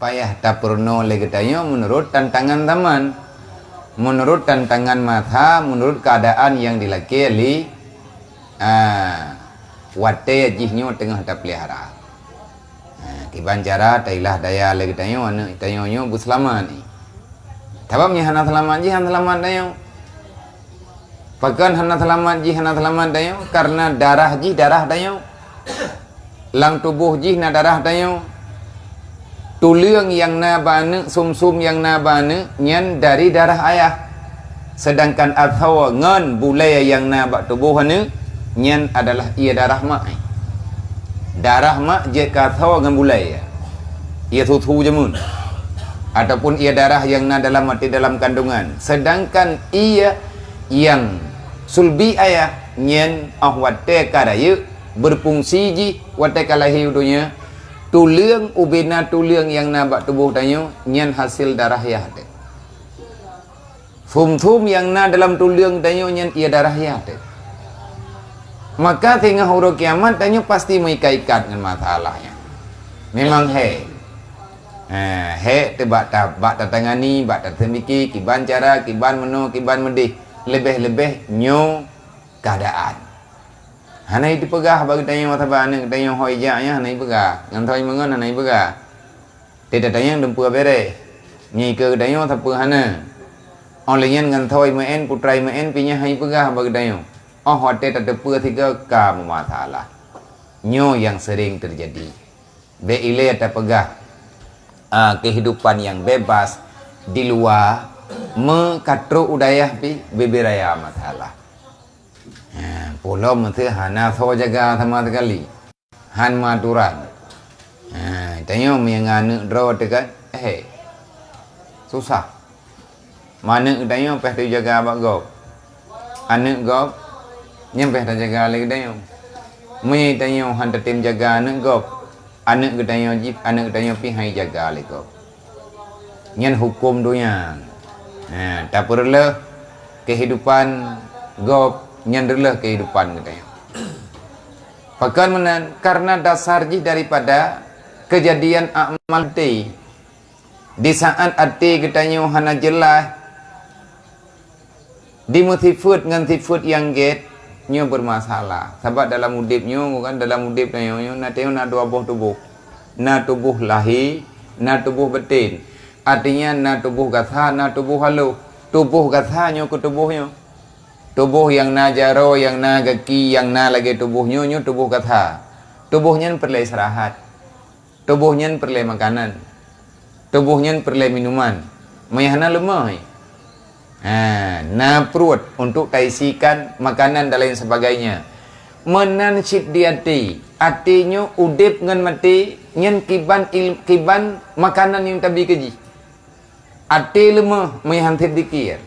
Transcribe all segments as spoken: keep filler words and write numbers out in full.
Payah tapeurunoe lé geutanyoe meunurot tantangan zaman, meunurot tantangan masa, meunurot keuadaan nyang dilakée lé, ah, watée jih nyoe teungoh tapeulihara. Ha, kiban cara tailah daya lé geutanyoe aneuëk tanyoe nyoe beuseulamat. Sabab nyang hana seulamat jih hana seulamat tanyoe. Pakon hana seulamat jih hana seulamat tanyoe? Kareuna darah jih darah tanyoe. Lam tuboh jih na darah tanyoe. Tuleueng nyang na bak aneuëk, sum-sum nyang na bak aneuëk, nyan dari darah ayah. Seudangkan asoe ngon bulée nyang na bak tuboh aneuëk, nyan adalah ie darah mak. Darah mak jeuet keu asoe ngon bulée, ie susu jameun, ataupun ie darah nyang na dalam até dalam kandungan. Seudangkan ie nyang sulbi ayah, nyan óh watée ka rayeuk, beufungsi jih watée ka lahé u donya, tuleueng ubena tuleueng nyang na bak tuboh tanyoe, nyan hasé darah yah teuh. Sum-sum nyang na dalam tuleueng tanyoe nyan ie darah yah teuh. Maka singoh uroe kiamat tanyoe pasti meuikat-ikat ngon masalah nyan. Memang hék. Eh, hék teuh bak ta-, bak tatangani, bak taseumiki, kiban cara, kiban meunoe, kiban meudeh. Leubeh-leubeh nyoe keuadaan. Hana jipeugah bak geutanyoe, sabab aneuëk geutanyoe ho ijak nyan hana jipeugah. Ngon thoi meungon hana jipeugah. Teutatanyong dumpeue bereh. Nyoe ikeue geutanyoe sapeue hana. Óh lheueh nyan ngon thoi meu'en, putra meu'en, pih nyan hana jipeugah bak geutanyoe. Óh watée tateupeue sigoe ka meumasalah. Nyoe nyang seuring teujadi. Bék ilée tapeugah, ah, keuhidupan nyang bebas di luwa, meu ka trok u dayah pih bubé raya masalah. Ha, pulo meusé hana soe jaga sama sekali. Han meuaturan. Ha, tanyoe meunyoe ngon aneuëk droe teuh kan, eh, susah. Maneuëk geutanyoe payah teujaga bak gob. Aneuëk gob, nyan payah tajaga lé geutanyoe. Meunyoe tanyoe han tatem jaga aneuëk gob, aneuëk geutanyoe jih, aneuëk geutanyoe pih han jijaga lé gob. Nyan huköm donya. Ha, tapeureuloh keuhidupan gob, nyan reuloh keuhidupan geutanyoe. Pakon meunan, kareuna dasar jih daripada keujadian amal até. Di saát até geutanyoe hana jeulaih, dimeusifeuet ngon sifeuet nyang gét, nyoe beurmasalah. Sabab dalam udeb nyoe, kan, dalam udeb tanyoe nyoe, na tanyoe na dua boh tuboh. Na tuboh lahé, na tuboh baten. Artinya, na tuboh gasa, na tuboh haloh. Tuboh gasa nyoe keuh tuboh nyoe. Tuboh nyang na jaroe, nyang na gaki, nyang na lagée tuboh nyoe, nyoe tuboh gasa. Tuboh nyan peureulée istirahat. Tuboh nyan peureulée makanan. Tuboh nyan peureulée minuman. Meunyoe hana leumoh, ha, na pruet untuk taisikan makanan dan lain sebagainya. Meunan cit di até. Até nyoe udeb ngon maté nyan kiban il-, kiban makanan nyang tabi keu jih. Até leumoh meunyoe han sép zikir.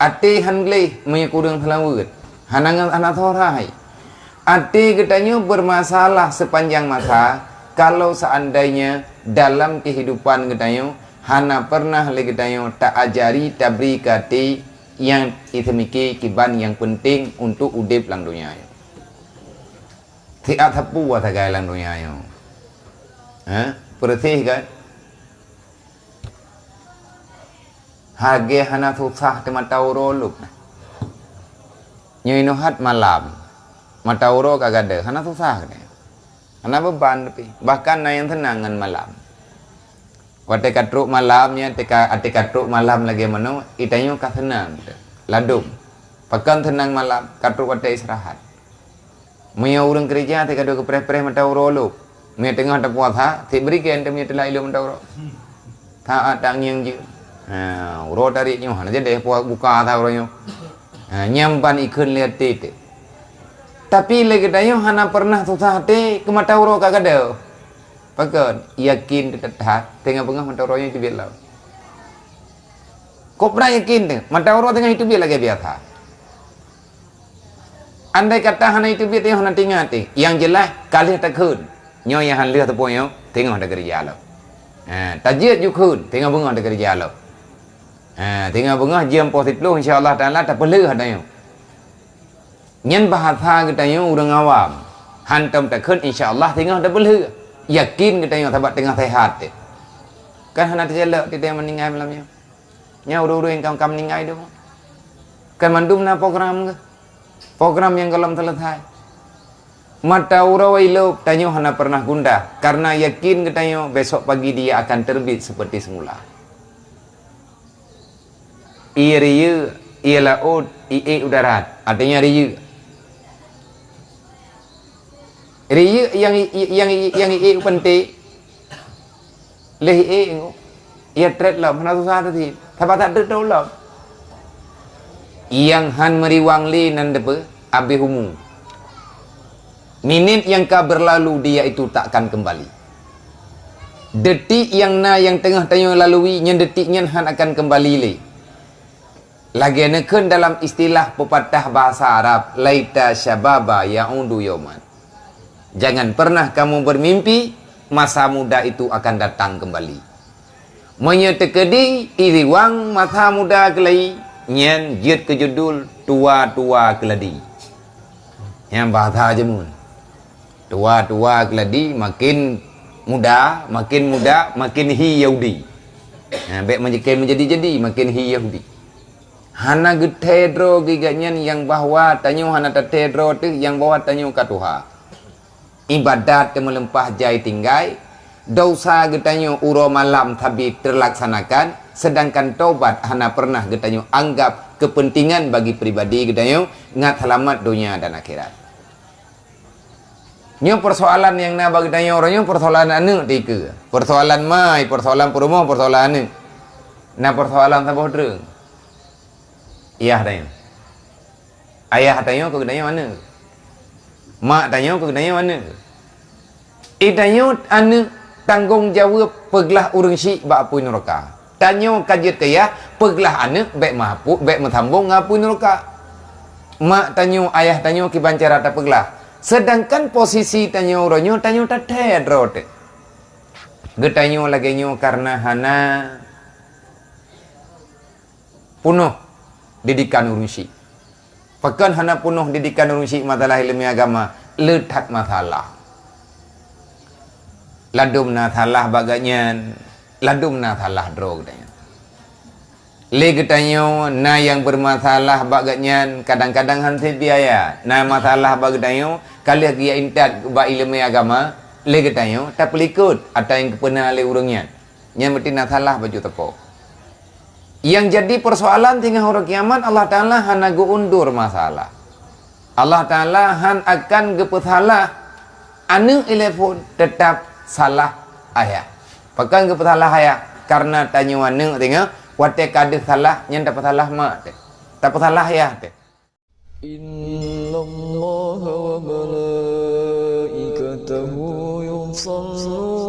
Até han gleh meunyoe kureueng seulaweuet. Hana ngon hana soe hai. Até geutanyoe beurmasalah seupanjang masa kalau seandainya dalam keuhidupan geutanyoe hana peureunah lé geutanyoe ta-ajari tabri keu até nyang iseumike kiban nyang peunteng untuk udeb lam donya nyoe. Siat sapeue sagai lam donya nyoe. Ha? Peureuseh kan? Hagée hana susah teumata uroe lom. Nyoe inoe hat malam. Mata uroe ka gadôh, hana susah keunoe. Hana beuban tapi. Bahkan na nyang seunang ngon malam. Watée ka trok malam nyan, teuka, até ka trok malam lagée meunoe, itanyoe ka seunang teuh. Ladom. Pakon seunang malam, ka trok watée istirahat. Meunyoe ureuëng keureuja teuka dua geupreh-preh mata uroe lom. Meunyoe teungoh tapuasa, sik bri keu ente meunyoe teulat ilom mata uroe. Taat tangieng jeuet. Ha, uroe tarék nyoe hana jadi buka asa uroe nyoe. Ha, nyan ban ikheun lé até teuh. Tapi lé geutanyoe hana peureunah susah até keu mata uroe ka gadôh. Pakon? Yakin that-that teungoh beungoh mata uroe nyoe teubiet lom. Kok peureunah yakin teuh, mata uroe teungoh teubiet lagée biasa. Andai kata hana iteubiet, nyoe hana teuingat teuh. Nyang jeulaih, ka lheueh takheun. Nyoe nyang han lheueh teupeu nyoe, teungoh takeureuja lom. Ha, tajeuet jukheun, teungoh beungoh takeureuja lom. Ha, teungoh beungoh jeuem poh siplôh, insya Allah Taala tapeulheueh tanyoe. Nyan bahasa geutanyoe ureuëng awam. Hantom takheun, insya Allah teungoh tapeulheueh. Yakin geutanyoe sabab teungoh sehat teuh. Kan hana teujalok teuh meuninggai malam nyoe. Nyan ureuëng-ureuëng nyang ka, ka meuninggai dum. Kan mandum na program geuh. Program nyang gohlom seuleusoe. Mata uroe ilop tanyoe hana pernah gundah, karena yakin geutanyoe besok pagi dia akan terbit seperti semula. Ie riyeuk, ie laôt, ie ék u darat. Artinya riyeuk. Riyeuk nyang i-, i-, nyang i-, nyang ie ék u panté. Lheuh ie ék nyoe, ie trét lom, hana susah teuh. Sabab that trét lom. Nyang han meuriwang lé nan depe, abéh umu. Minit nyang ka berlalu, dia itu tak akan kembali. Detik nyang na nyang teungoh tanyoe lalui, nyan detik nyan han akan kembali lé. Lagée neukheun dalam istilah pepatah bahasa Arab, "Laita syababa ya'udu yauman." Jangan pernah kamu bermimpi masa muda itu akan datang kembali. Meunyoe teukeudi iriwang masa muda keulai, nyan jeuet keu judul tua-tua keuladi. Nyang bahasa jameun. Tua-tua keuladi makin muda, makin muda, makin hi Yahudi. Ha, bék meunjadi, meunjadi-jadi, makin hi Yahudi. Hana geuthée droe geuh gobnyan nyang bahwa tanyoe hana tathée droe teuh nyang bahwa tanyoe ka tuha. Iébadat teumeuleumpah jai tinggai, desya geutanyoe uroe malam sabe teulaksanakan, seudangkan tobat hana pernah geutanyoe anggab keupeuntengan bagi pribadi geutanyoe ngat seulamat donya dan akhirat. Nyoe peusoalan nyang na bak geutanyoe uroe nyoe, peusoalan aneuëk teuh keue. Peusoalan mai, peusoalan peurumoh, peusoalan aneuëk. Na peusoalan saboh dreueng. Ayah tanyoe. Ayah tanyoe keu geutanyoe aneuëk. Mak tanyoe keu geutanyoe aneuëk. Geutanyoe aneuëk tanggong jaweueb peuglah ureuëng syik bak apui nuraka. Tanyoe ka jeuet keu yah, peuglah aneuëk bék meuhaput, bék meusambong ngon apui nuraka. Mak tanyoe, ayah tanyoe kiban cara tapeuglah. Seudangkan posisi tanyoe uroe nyoe, tanyoe tathée droe teuh. Geutanyoe lagée nyoe kareuna hana peunoh didikan ureuëng syik. Pakon hana peunoh didikan ureuëng syik masalah iéleumé agama, le that masalah. Ladôm na salah bak gobnyan, ladôm na salah droe geutanyoe. Lé geutanyoe na nyang beureumasalah bak gobnyan, kadang-kadang han sép biaya. Na masalah bak geutanyoe, ka lheueh geujak intat bak iéleumé agama, lé geutanyoe tapeulikot ata nyang geupeuna lé ureuëng nyan. Nyan berarti na salah baju teupok. Nyang jadi peusoalan teungoh uroe kiamat, Allah Taala hana geuundur masalah. Allah Taala han akan geupeusalah aneuëk ilée phon, teutap salah ayah. Pakon geupeusalah ayah? Kareuna tanyoe aneuëk teungoh, watée ka deuh salah, nyan tapeusalah mak teuh. Tapeusalah ayah teuh. إن الله وملائكته يصلون